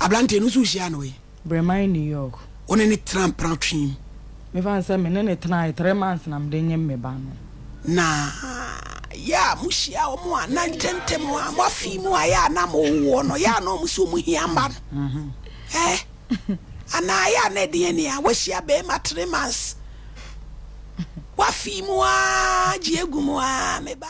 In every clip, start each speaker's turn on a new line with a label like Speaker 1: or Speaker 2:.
Speaker 1: Aberanteɛ no nso wohyiaa no wei?
Speaker 2: Breman New York.
Speaker 1: Wo ne no tena mpena twe mu?
Speaker 2: Mefa no sɛ me ne no tenae 3 months na mede nyem me ba no.
Speaker 1: Na yɛ a mohyia wɔn a na ntɛmntɛm a moafi mu a yɛ a na mowoɔ no yɛ a na wɔn sɛ wɔn hia mma no ɛ anaa yɛ a na ɛdeɛn ni a wahyia bɛrima 3 months wafi mu a gye egu mu a me ba.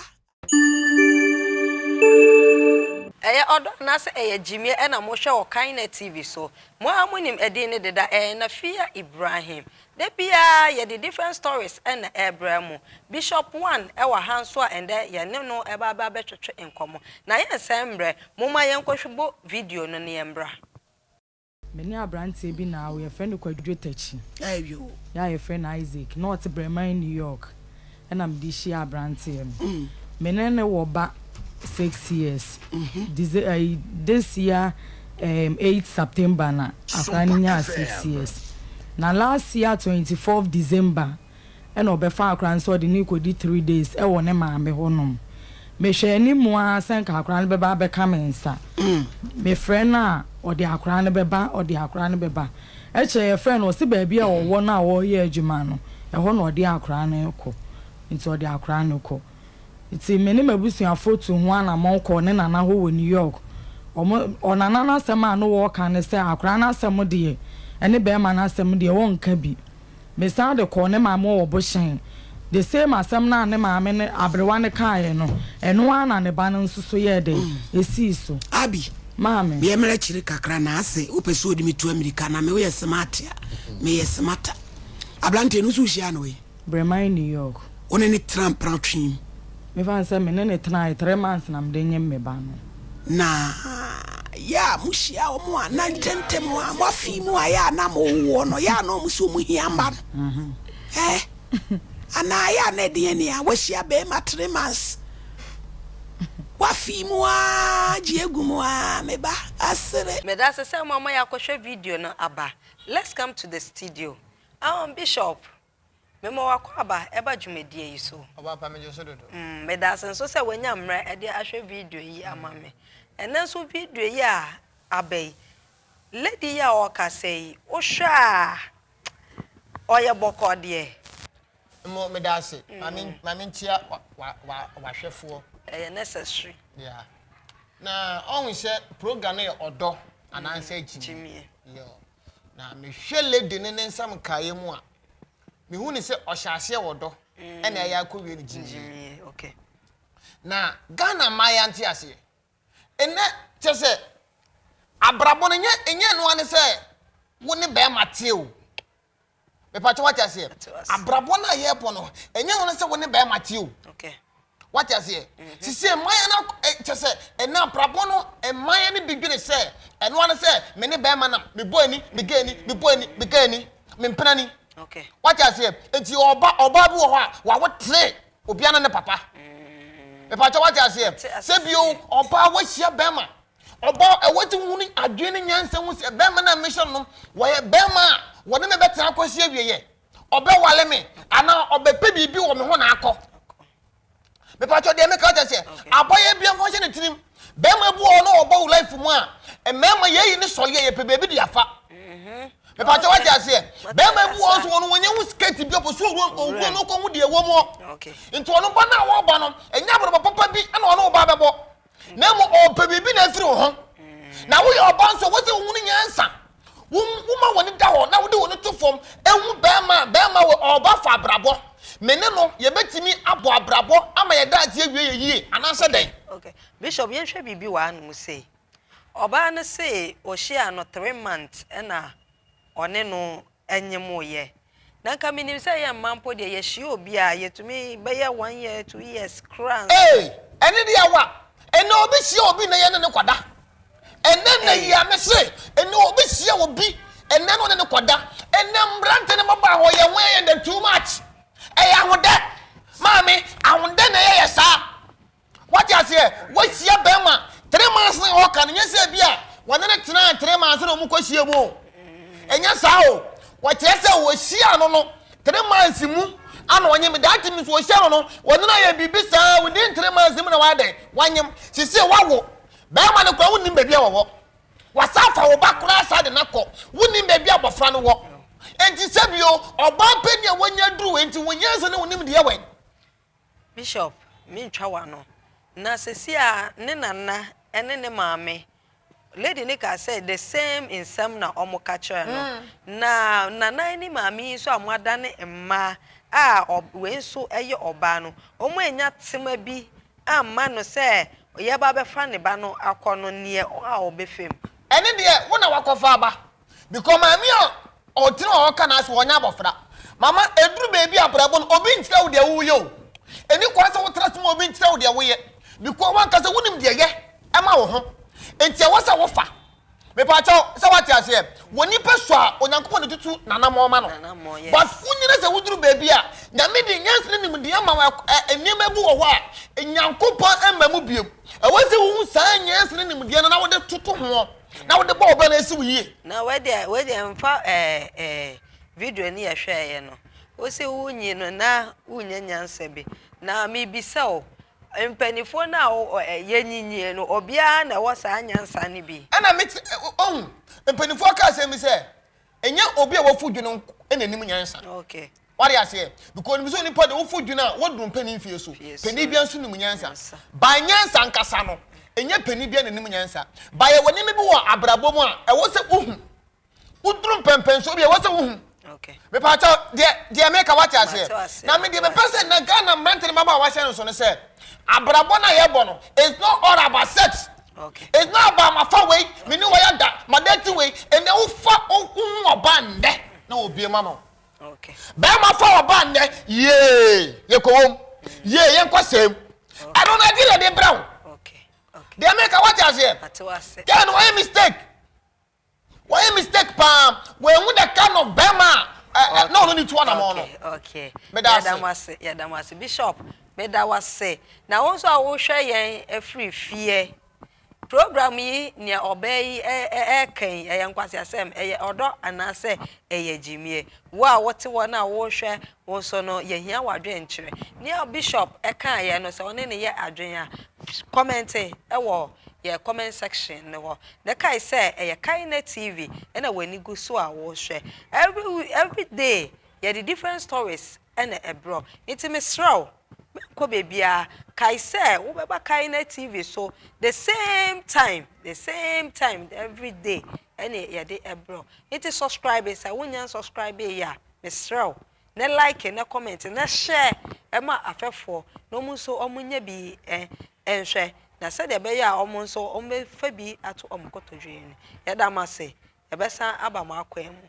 Speaker 3: Ɛyɛ ɔdɔ anaasɛ ɛyɛ gyimie ɛna mohwɛ wɔ Kindnet TV so. Mo a monim ɛdin ne deda ɛyɛ Nafia Ibrahim. Da biara yɛde different stories ɛna ɛrebrɛ mo. Bishop One ɛwɔ ha nso a ɛndɛ yɛne no ɛba aba abɛtwetwe nkɔmmɔ. Na yɛnsɛn mmerɛ, momma yɛnkɔhwɛ video no ne yɛmbra.
Speaker 2: Me ne aberanteɛ bi na awo, yɛfrɛ no Kwadwo Takyi.
Speaker 1: Ɛyò.
Speaker 2: Yɛ a yɛfrɛ no Isaac na ɔte Breman New York ɛna mede hyia aberanteɛ no. Me ne ne wɔ ba 6 years. This year 8 September na akwadaa no nyaa 6 years. Na last year 24th December ɛna ɔbɛfa akwadaa no sɛ ɔde ne kɔdi 3 days ɛwɔ ne maame hɔnom. Mehwɛ anim a sɛ nka akwadaa no bɛba abɛka me nsa. Mefrɛ no a ɔde akwadaa no bɛba, ɔde akwadaa no bɛba. Ɛkyɛ yɛfrɛ no, ɔsi baabi a ɔwɔ no a ɔreyɛ adwuma no, ɛhɔ na ɔde akwadaa no kɔ. Nti ɔde akwadaa no kɔ. Nti me ne m'abusuafo tu ho anammɔn kɔɔ ne nana hɔ wɔ New York. Ɔmo ɔnana n'asɛm a no wɔɔka ne sɛ akwadaa n'asɛm deɛ ɛne bɛrima n'asɛm deɛ wɔnka bi. Mesan de kɔɔ ne maame wɔ Bohyɛn. The same asɛm na ne maame ne aberewa ne kaeɛ no, ɛno ara na ne ba no nso so yɛɛ dɛ esii so.
Speaker 1: Abi.
Speaker 2: Maame.
Speaker 1: Meɛ mmerɛ kyerɛ kakra na ase wopɛ sɛ ɔde me tu amirika na me woyɛ smart a meyɛ smarter. Aberanteɛ no nso wohyia no wei?
Speaker 2: Breman New York.
Speaker 1: Wo ne ne tena mpena twe mu?
Speaker 2: Mefa no sɛ me ne ne tenae 3 months na mede nyem me ba no.
Speaker 1: Na yɛ a mohyia wɔn a na ntɛmntɛm a moafi mu a yɛ a na mowoɔ no yɛ a na wɔn sɛ wɔn hia mma no ɛ anaa yɛ a na ɛdeɛn ni a wahyia bɛrima 3 months wafi mu a gye egu mu a me ba asere.
Speaker 3: Meda ase sɛ mo ama yɛakɔhwɛ video no aba. Let's come to the studio. Bishop, mema wakɔ aba ɛba dwumadie yi so.
Speaker 4: Ɔba pa, megye so dodo.
Speaker 3: Meda ase nso sɛ wanya mmerɛ ɛde ahwɛ video yi ama me. Ɛnɛ nso video yi a aba yi, lady yi a ɔrekasa yi, wohwɛ a ɔyɛ bɔkɔ deɛ.
Speaker 4: Mo meda ase. Maame nkyia wahwɛfoɔ.
Speaker 3: Ɛyɛ necessary.
Speaker 4: Yeah. Na ɔhu sɛ program no yɛ ɔdɔ anaasɛ gyimie.
Speaker 3: Gyimie.
Speaker 4: Na mehwɛ lady ne ne nsɛm nkaeɛ mu a, mehu ne sɛ ɔhyɛ aseɛ wɔ dɔ ɛna ɛyɛ akɔwie no gyimie.
Speaker 3: Gyimie, okay.
Speaker 4: Na Ghana mmaayɛ nte aseɛ. Ɛnɛ kyɛ sɛ abrabɔ no nyɛ noa ne sɛ wo ne bɛrima te o. Mepatwa, wate aseɛ?
Speaker 3: Ate ase.
Speaker 4: Abrabɔ no a yɛrebɔ no, ɛnyɛ no ne sɛ wo ne bɛrima te o. Wate aseɛ? Sisi mmaayɛ no kyɛ sɛ ɛnɛ abrabɔ no, mmaayɛ no bi dwene sɛ ɛno ano sɛ me ne bɛrima nam, mebɔ ani, mega ani, mebɔ ani, mega ani, mempena ni. Wate aseɛ? Nti ɔba bi wɔ hɔ a wawo tere obia ne ne papa. Mepatwa, wate aseɛ?
Speaker 3: Ate aseɛ.
Speaker 4: Sɛ bio ɔbaa wahyia bɛrima, ɔbaa ɛwɔ ti hu ne adwene ne nyansa hu sɛ bɛrima no a mehyɛ no no wɔyɛ bɛrima a wɔne me bɛtena akɔsi awieɛ, ɔbɛwale me anaa ɔbɛpɛ biribi wɔ me ho na akɔ. Mepatwa, deɛ meka kyɛ sɛ abɔyɛ bia mfa hyɛ ne tirim, bɛrima bi wɔ hɔ na ɔbɔ wo life mu a, mmarima yɛyi ne sɔre a yɛpɛ baabi de afa. Mepatwa, wate aseɛ? Bɛrima bi wɔ hɔ nso wɔn wɔnyɛ ho skirt bi ɔpɔ so owuo owuo no kɔ ho deɛ ɛwɔ mu. Nti ɔno ba no a wɔreba no, ɛnyɛ abrabɔ papa bi ɛna ɔne wo ba bɛbɔ, na mmom ɔpɛ biribi na afiri wo ho. Na woyɛ ɔba nso, wɔ sɛ wohu no nyansa, woma w'ani da hɔ na wode w'ani to fam ehu bɛrima a bɛrima wɔ ɔba fa abrabɔ me ne no yɛbɛtumi abɔ abrabɔ ama yɛda ase awie yɛ yie anaasɛ dɛn.
Speaker 3: Okay. Bishop, yɛnhwɛ biribi wɔ hanom sei. Ɔbaa no se ɔhyia no 3 months ɛna ɔne no anyemooyɛ. Na nka menim sɛ yɛ mma mpo deɛ, yɛhyia obi a yɛtumi bɛyɛ one year, 2 years koraa nsa.
Speaker 4: Ee, ɛne deɛ wa ɛnɛ obi hyia obi na yɛ ne ne kɔda ɛnɛ na yi a me se ɛnɛ obi hyia obi ɛnɛ no ne ne kɔda. Ɛnɛ mmerante ne mmabaa hɔ yɛ ho yɛ dɛ too much. Ɛyɛ ahodɛ, maame, ahodɛ na ɛyɛ yɛ saa. Wate aseɛ? Wahyia bɛrima 3 months na ɔka no, nyɛ sɛ bi a wɔne ne tena 3 months na ɔmo kɔ hyia mu o. Ɛnyɛ saa o. Wɔkyerɛ sɛ wɔhyia no 3 months mu ana ɔnyem. That means wɔhyia no, wɔne no ayɛ biribi saa within 3 months mu na wayɛ dɛn, wanyem. Sisi wawo bɛrima no kora, wonim baabi a wɔwɔ. Wasan afa wo ba koraa saa de no akɔ. Wonnim baabi a abɔfra no wɔ. Enti sɛ bio, ɔbaa panin a wanya aduru wei nti, wo nyansa ne wo nimdeɛ wɛn?
Speaker 3: Bishop, mentwa w'ano. Na seesei a ne nana ne ne maame, lady no kaa sɛ the same nsɛm na wɔka kyerɛɛ no. Na nana ne maame yi nso a wɔadane mmaa a wei nso yɛ ɔbaa no, wɔannya tema bi amma no sɛ yɛreba abɛfa ne ba no akɔ no neɛ a ɔbɛfa mu.
Speaker 4: Ɛne deɛ wo na wakɔfa aba because maame a ɔtena hɔ ɔka n'asɛm ɔnyɛ abɔfra. Mama ɛduru baabi a abrabɔ no obi nkyerɛ wo deɛ woyɛ o. Ɛni kwan sɛ wotena ase ma obi nkyerɛ wo deɛ woyɛ because wankasa wonim deɛ yɛ ɛma wo ho. Nti ɛwɔ sɛ wofa. Mepaakyɛw, sɛ wate aseɛ? Wɔ nipa su a, Onyankopɔn na tutu n'anammɔn ma no. But wonyina sɛ woduru baabi a, Nyame de nyansa ne nimdeɛ ma wo, ɛ, nneɛma bi wɔ hɔ a, Nyankopɔn mma mu biom. Ɛwɔ sɛ wohu saa nyansa ne nimdeɛ no na wode toto ho, na wode bɔ wo bra na asi wo yie.
Speaker 3: Na wei deɛ, wei deɛ mfa ɛɛ ɛɛ video no yɛhwɛeɛ no, wose wonyi no na wonnya nyansa bi. Na mebisa o, Mpanimfoɔ no a yɛnyinyie no, obiara na ɛwɔ saa nyansa no bi.
Speaker 4: Ɛna me te, ohu, mpanimfoɔ ka asɛm bi sɛ, ɛnyɛ obi a wafu dwene nko na ɛnim nyansa.
Speaker 3: Okay.
Speaker 4: Wade aseɛ? Because onim sɛ onipa de wofu dwene a, waduru mpanin mfie so. Panin biara nso nim nyansa. By nyansa ankasa no, ɛnyɛ panin biara na ɛnim nyansa. By yɛwɔ nneɛma bi wɔ abrabɔ mu a, ɛwɔ sɛ wohu. Woduru mpɛmpɛnsoɔ bi a ɛwɔ sɛ wohu. Mepaakyɛw, deɛ deɛ meka wate aseɛ. Na me deɛ mepɛ sɛ na Ghana mmerante ne mmabaawa hyɛ no so ne sɛ, abrabɔ no a yɛbɔ no, it's not all about sex. It's not about mafa wei, me ne wei ada, madate wei. Ɛnɛ wofa wohu ɔbaa nnɛ na obie ma no. Bɛrima fa ɔbaa nnɛ, yee, yɛkɔwom, yee, yɛnkɔ sɛm. Ɛno no ɛde yɛde brɛ wo. Deɛ meka wate aseɛ. Girl no wayɛ mistake. Wayɛ mistake paa wanhu the kind of bɛrima a ɛ na ɔno ne tu anamɔn no.
Speaker 3: Okay,
Speaker 4: Meda ase.
Speaker 3: Yɛda mo ase, yɛda mo ase. Bishop, meda wo ase. Na wo nso a wohwɛ yɛn afiri fie, program yi nea ɔbaa yi ɛreka yi, ɛyɛ nkwaseasɛm, ɛyɛ ɔdɔ anaasɛ ɛyɛ gyimie? Wo a wote hɔ no a wohwɛ wo nso no, yɛhia w'adwenkyerɛ. Nea Bishop ɛkaeɛ no, sɛ wo ne no yɛ adwene a, kɔmɛnte wɔ yɛn comment section no hɔ. Na kae sɛ ɛyɛ Kaina TV na w'ani gu so a wohwɛ. Every every day yɛde different stories na ɛbrɛ wo. Nti mesrɛ wo, menkɔ baabiara. Kae sɛ wobɛba Kaina TV so the same time, the same time every day ɛne yɛde ɛbrɛ wo. Nti subscribe sɛ wonnya nsubscribe yɛ a, mesrɛ wo. Na like na comment na share ma afɛfoɔ na wɔn nso wɔnyɛ bi nhwɛ na sɛdeɛ ɛbɛyɛ a wɔn nso wɔbɛfa bi ato wɔn kotodwe no. Yɛda mo ase. Yɛbɛsan aba mo akwan mu.